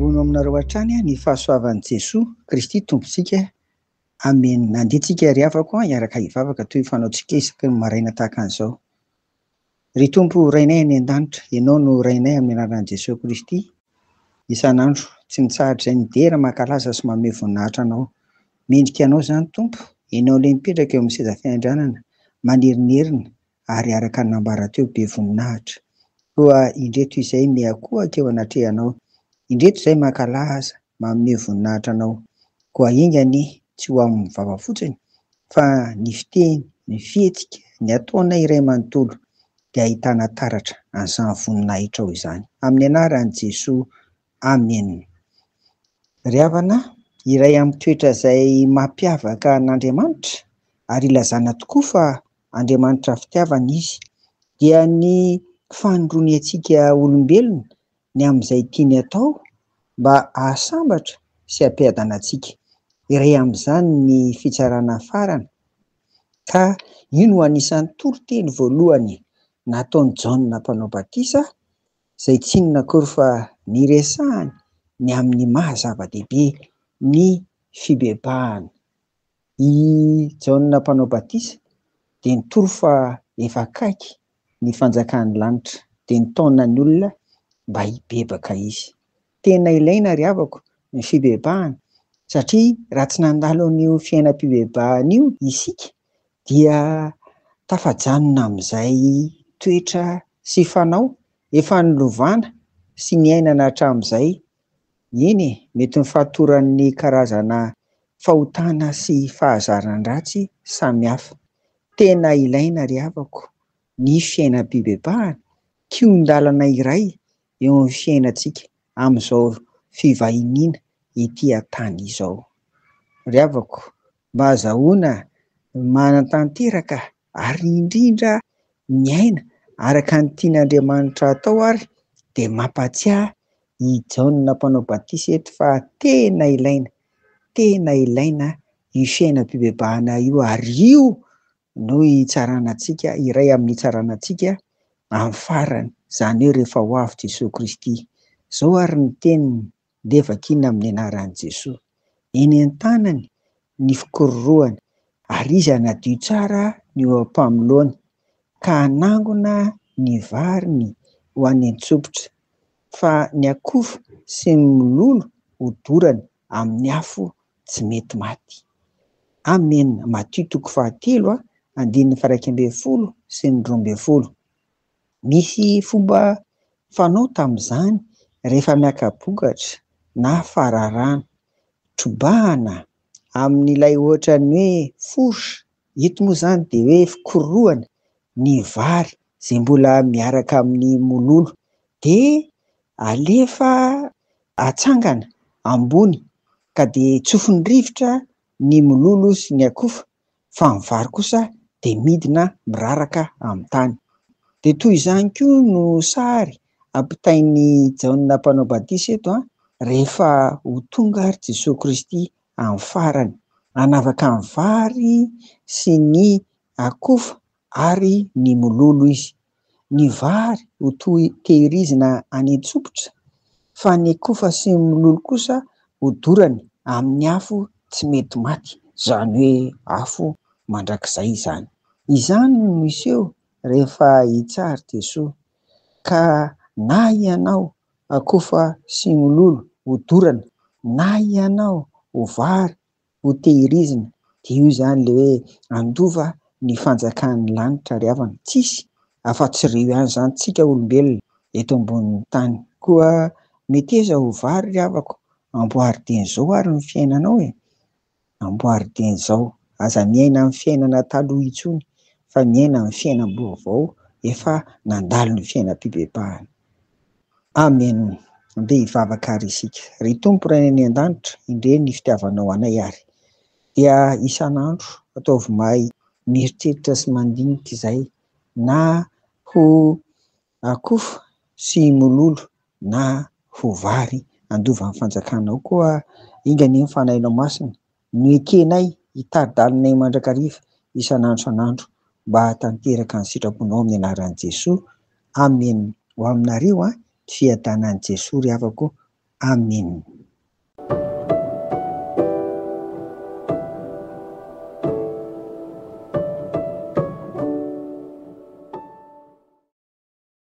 Ampitomboina aminareo hatrany ny fahasoavan'i Jesoa Kristy Tompontsika. Amena. Andeha tsika ry havako hiaraka hivavaka toy ny fanaontsika isaky ny maraina tahaka an'izao. Ry Tompo Rainay any an-danitra, Ianao no Rainay amin'ny anaran'i Jesoa Kristy. Isan'andro, tsy mitsahatra izay midera, mankalaza sy manome voninahitra Anao. Mendrika Anao izany Tompo, Ianao ilay mipetraka eo amin'ny seza fiandrianana, manerinerina ary araka ny nambara teo, be voninahitra. Koa indreto izay miakohaka eo anatrehanao, indreto izay mankalaza, manome voninahitra Anao. Koa enga anie, tsy ho amin'ny vava fotsiny, fa ny fiteny, ny fihetsika, ny ataonay iray manontolo dia ahitana taratra an'izany voninahitrao izany. Amin'ny anaran'i Jesoa, Amena. Ry havana, iray amin'ny toetra izay mampiavaka an'Andriamanitra ary ilazana tokoa fa Andriamanitra fitiavana Izy, dia ny fanondroany antsika olombelona ny amin'izay tiany atao mba hahasambatra sy hampiadana antsika. Iray amin'izany ny fitsarana farany, ka io no anisan'ny toriteny voalohany nataon'i Jaona Mpanao Batisa, izay tsy inona akory fa niresahany ny amin'ny maha zava-dehibe ny fibebahana. I Jaona Mpanao Batisa dia nitory fa efa akaiky ny fanjakan'ny lanitra, dia nitaona ny olona mba hibebaka izy. Tena ilaina ry havako ny fibebahana satria raha tsy nandalo an'io fiainam-pibebahana io isika dia tafajanona amin'izay toetra sy fanao efa nolovana sy niainana hatramin'izay. Eny e, mety ny fahatoran'ny karazana fahotana sy fahazaran-dratsy samihafa. Tena ilaina ry havako ny fiainam-pibebahana, kihon-dalana iray eo amin'ny fiainantsika amin'izao fivahiniana ety an-tany izao. Ry havako, mba azahoana manatanteraka ary indrindra miaina araka ny tian'Andriamanitra atao ary dia mampatsiahy i Jaona Mpanao Batisa eto fa tena ilaina, tena ilaina io fiainam-pibebahana io ary io no hitsarana antsika, iray amin'ny hitsarana antsika amin'ny farany, izany hoe rehefa ho avy Jesoa Kristy. Izao ary ny teniny, ndeha vakiana amin'ny anaran'i Jesoa. Eny an-tanany ny fikororohany, ary izy hanadio tsara ny eo am-pamoloany, ka hanangona ny variny ho any an-tsopitra, fa ny akofa sy ny mololo hodorany amin'ny afo tsy mety maty. Amena. Matio toko fahatelo andininy faha-11 sy ny 12. Misy fomba fanao tamin'izany rehefa miaka-bokatra na fararano. Trobahana amin'ilay ohatran'ny hoe fourche, eto moa izany dia hoe fikorohana ny vary izay mbola miaraka amin'ny mololo dia alefa atsangana ambony ka dia tsofin'ny rivotra ny mololo sy ny akofa fa ny vary kosa dia midina miraraka amin'ny tany. Dia toy izany koa no sary ampitain'i Jaona Mpanao Batisa eto rehefa ho tonga ary Jesoa Kristy amin'ny farany, hanavaka ny vary sy ny akofa ary ny mololo izy. Ny vary ho toy tehirizina any an-tsopitra, fa ny akofa sy ny mololo kosa hodorany amin'ny afo tsy mety maty, izany hoe afo mandrakizay izany. Izany no miseho rehefa hitsary Jesoa, ka na ianao akofa sy mololo hodorana, na ianao ho vary ho tehirizina, dia io izany ilay hoe handova ny fanjakan'ny lanitra ry havana. Tsisy afa-tsy ireo ihany izany tsika olombelona eto ambonin'ny tany. Koa meteza ho vary ry havako, amboary dieny izao ary ny fiainanao e! Amboary dieny izao. Aza miaina amin'ny fiainana taloha intsony fa miaina amin'ny fiainam-baovao efa nandalo ny fiainam-pibebahana. Amen! Andeha hivavaka ary isika. Ry Tompo Rainay any an-danitra, indre ny fitiavanao anay ary. Dia isan'andro ataovy mahay mieritreritra sy mandinika izay na ho akofa sy mololo na ho vary handova ny fanjakanao. Koa enga anie ny Fanahinao Masina no ekenay hitari-dalinay mandrakariva isan'andro isan'andro mba hahatanteraka ny sitraponao amin'ny anaran'i Jesoa. Amen. Ho aminareo an, ny fiadanan'i Jesoa ry havako. Amena.